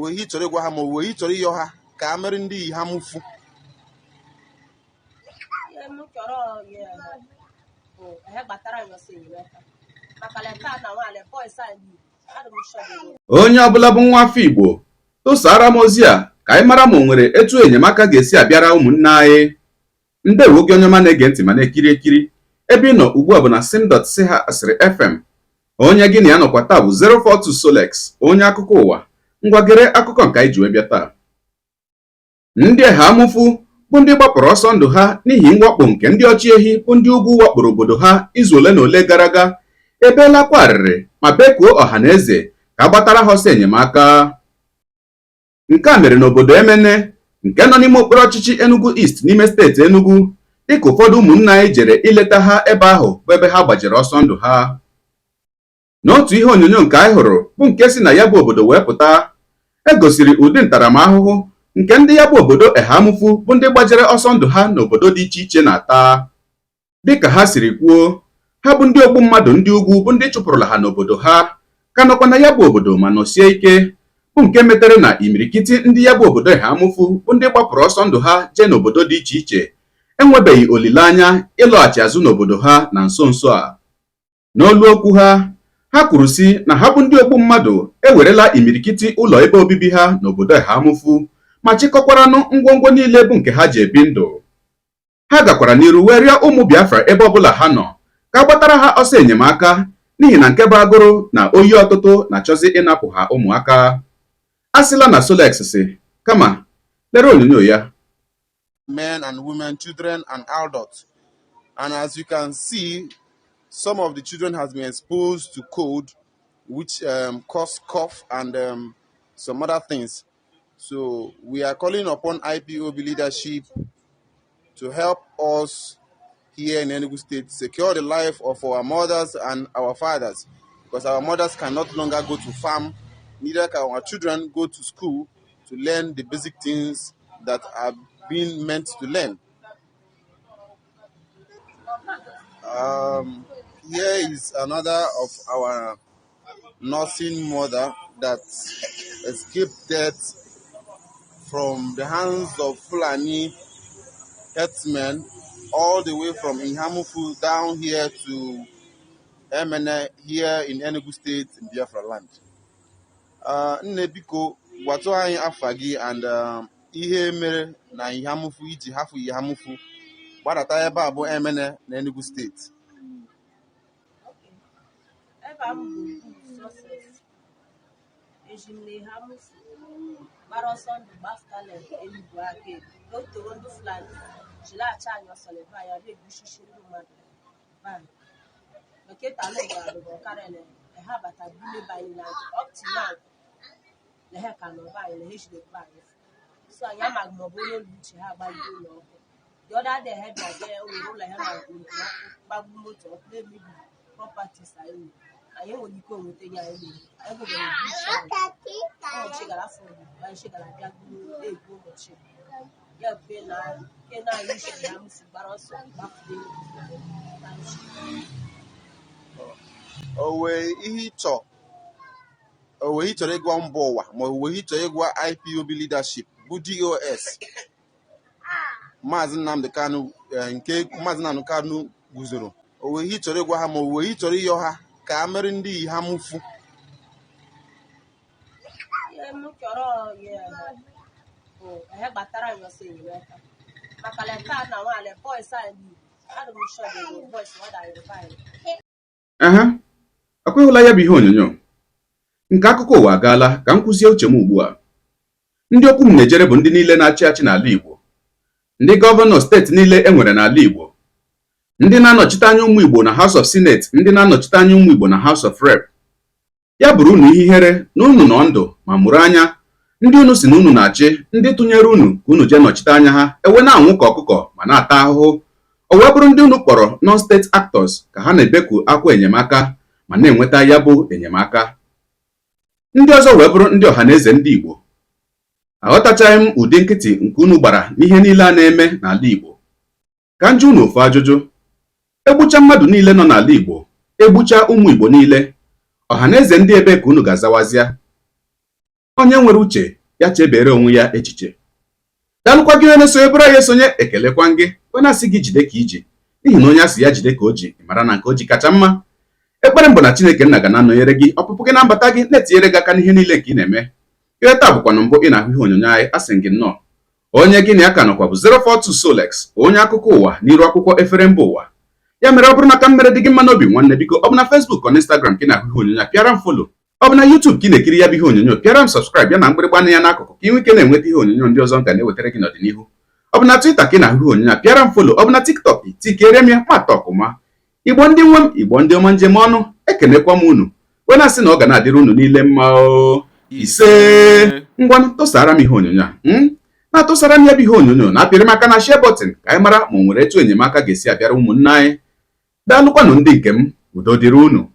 O ihe ị chọrọ ịgwa ha, ma o ihe ị chọrọ ịyọ ha ka a mere ndị Ihamufu? Ihe m chọrọ ya bụ ihe gbatara anyị ọsọ enyemaka maka leta na nwaanyị boys anyị adị m sure. Onye ọbụla bụ nwa afọ Igbo, tụsara m ozi a ka anyị mara ma o nwere etu enyemaka ga-esi abịara ụmụnne anyị. Ndewo gị, onye ọma na-ege ntị ma na-ekiri ekiri. Ebe ị nọ ugbu a bụ na sim.si ha asịrị FM. Onye gị na ya nọkwa taa bụ 042 Solex, onye akụkọ ụwa. Ngwagere akụkọ nke anyị ji wee bịa taa. Ndị Eha-Amufu bụ ndị gbapụrụ ọsọ ndụ ha n'ihi mwakpo nke ndị ọchịehi bụ ndị ugwu wakporo obodo ha izu ole na ole gara aga ebeelakwa arịrị ma bekuo ọha na eze ka a gbatara ha ọsọ enyemaka. Nke a mere n'obodo Emene nke nọ n'ime okpuru ọchịchị Enugu East n'ime steeti Enugu, dịka ụfọdụ ụmụnne anyị jere ileta ha ebe ahụ bụ ebe ha gbajere ọsọ ndụ ha. N'otu ihe onyonyo nke anyị hụrụ bụ nke si na ya bụ obodo wee pụta, e gosiri ụdị ntaramahụhụ nke ndị ya bụ obodo Eha-Amufu bụ ndị gbajere ọsọ ndụ ha n'obodo dị iche iche na-ata. Dịka ha siri kwuo, ha bụ ndị ogbu mmadụ ndị ugwu bụ ndị chụpụrụla ha n'obodo ha ka nọkwa na ya bụ obodo ma nọsie ike, bụ nke metere na imirikiti ndị ya bụ obodo Eha-Amufu bụ ndị gbapụrụ ọsọ ndụ ha jee n'obodo dị iche iche enwebeghị olileanya ịlọghachi azụ n'obodo ha na nso nso a. N'olu okwu ha, ha kwuru sị na ha bụ ndị ogbu mmadụ ewerela imirikiti ụlọ ebe obibi ha n'obodo Eha-Amufu ma chịkọkwaranụ ngwongwo niile bụ nke ha ji ebi ndụ. Ha gakwara n'iru wee rịọ ụmụ Biafra ebe ọbụla ha nọ ka a gbatara ha ọsọ enyemaka, n'ihi na nke bụ agụrụ na oyi ọtụtụ na-achọzi ịnapụ ha ụmụaka. A sịla na Solex si kama lere onyonyo ya. Men and women, children and adults. And as you can see, some of the children has been exposed to cold, which cause cough and some other things. So we are calling upon IPOB leadership to help us here in Enugu State secure the life of our mothers and our fathers, because our mothers cannot longer go to farm, neither can our children go to school to learn the basic things that are being meant to learn. Here is another of our nursing mother that escaped death from the hands of Fulani herdsmen all the way from Ihamufu down here to Emene here in Enugu State in Biafra land. Nne, biko gwatụ anyị afa gị and ihe mere na Ihamufu iji hafụ Ihamufu gbadata ebe a bụ Emene na Enugu Steeti. Ebe a m bụ Success. Eji m na Ihamufu gbara ọsọ ndụ gbafụtala Enugu aka elu otoro ndị Fulani ji laghachi anyị ọsọ n'ebe anyị abịa egbuchichi ndị mmadụ be anyị. Beketa na ụgbara ọkarịa ha bata bule be anyị na up to now na ha ka nọ be anyị na ha ejide be anyị, so anyị amaghị ma ọ bụ onye olu uche ha agbaghị ụlọ ọkụ. The other day ha bịa bịa were ụlọ ha na ọkụ, gbagbu moto ọkụ, na-emebi properties anyị nwere. Anyị enweghị ike onweta ya. Anyị mere anyị bụgara ebu isi anyị ụmụchi gara afọ anyị chi gara bịa gburu egbu ụmụchi ya be na ke na anyị si na m si gbara ọsọ gbapụta. O wee ihe ịchọ, o wee ihe ị chọrọ ịgwa mba ụwa, ma o wee ihe ị chọrọ ịgwa IPOB leadership bụ DOS Maazị Nnamdi Kanu, nke Maazị Nnamdi Kanu guzoro, o wee ihe ị chọrọ ịgwa ha, ma o wee ihe ị chọrọ ịyọ ha ka a mere ndị Ihamufu? Ihe m chọrọ ya bụ ihe gbatara anyị ọsọ enyemaka maka leta na nwaanyị boys anyị adị m sure the boys ọ dara be anyị. Ehe, akwụghịla ya bụ ihe onyonyo nke akụkọ ụwa agaala. Ka m kwụzie uche m ugbu a. Ndị okwu m na-ejere bụ ndị niile na-achị achị n'ala Igbo, ndị gọvanọ steeti niile e nwere n'ala Igbo, ndị na-anọchite anya ụmụ Igbo na House of Senate, ndị na-anọchite anya ụmụ Igbo na House of Rep. Ya bụrụ unu ihe ihere na unu nọ ndụ ma mụrụ anya, ndị unu si na unu na-achị, ndị tụnyere unu ka unu jee nọchite anya ha, ewe na-anwụ ka ọkụkọ ma na-ata ahụhụ. O wee bụrụ ndị unu kpọrọ non-state actors ka ha na-ebeku akwa enyemaka ma na-enweta ya bụ enyemaka. Ndị ọzọ wee bụrụ ndị ọha na eze ndị Igbo. Aghọtachaghị m ụdị nkịtị nke unu gbara n'ihe niile a na-eme n'ala Igbo. Ka m jụ unu ofu ajụjụ: egbucha mmadụ niile nọ n'ala Igbo, egbucha ụmụ Igbo niile, ọha na eze ndị ebe ka unu ga-azawazịa? Onye nwere uche ya chebere onwe ya echiche. Daalụkwa gị onye na-esonye bụrụ anyị esonye, ekelekwa gị wee na-asị gị jide ka i ji, n'ihi na onye a sị ya jide ka o ji, ị mara na nke o ji kacha mma. Ekpere m bụ na Chineke nna ga na-anọnyere gị, ọpụpụ gị na mbata gị, na-etinyere gị aka n'ihe niile nke ị na-eme. Ihe taa bụkwanụ mbụ ị na-ahụ ihe onyonyo anyị, asị gị nnọọ. Onye gị na ya ka nọkwa bụ 042 Solex, onye akụkọ ụwa n'iru akwụkwọ efere mba ụwa. Ya mere ọ bụrụ na ka m mere dị gị mma n'obi, nwanne, biko, ọ bụ na Facebook ọ na Instagram ka ị na-ahụ ihe onyonyo a, pịara m follow. Ọ bụ na YouTube ka ị na-ekiri ya bụ ihe onyonyo, pịara m subscribe ya na mgbịrịgba anya ya n'akụkụ, ka ị nwee ike na-enweta ihe onyonyo ndị ọzọ m ga na-ewetara gị n'ọdịnihu. Ọ bụ na Twitter ka ị na-ahụ ihe onyonyo a, pịara m follow. Ọ bụ na TikTok, tikere m ya ma tọkụma. Igbo ndị nwe m, Igbo ndị ọma, njem ọnụ, ekenekwa m unu wee na-asị na ọ ga na-adịrị unu niile mma o. Ise. Ngwanụ, tụsara m ihe onyonyo a, na-atụsara m ya bụ ihe onyonyo, na-apịrị m aka na share button, ka anyị mara ma o nwere etu enyemaka ga-esi abịara ụmụnne anyị. Daalụkwanụ ndị nke m, udo dịrị unu.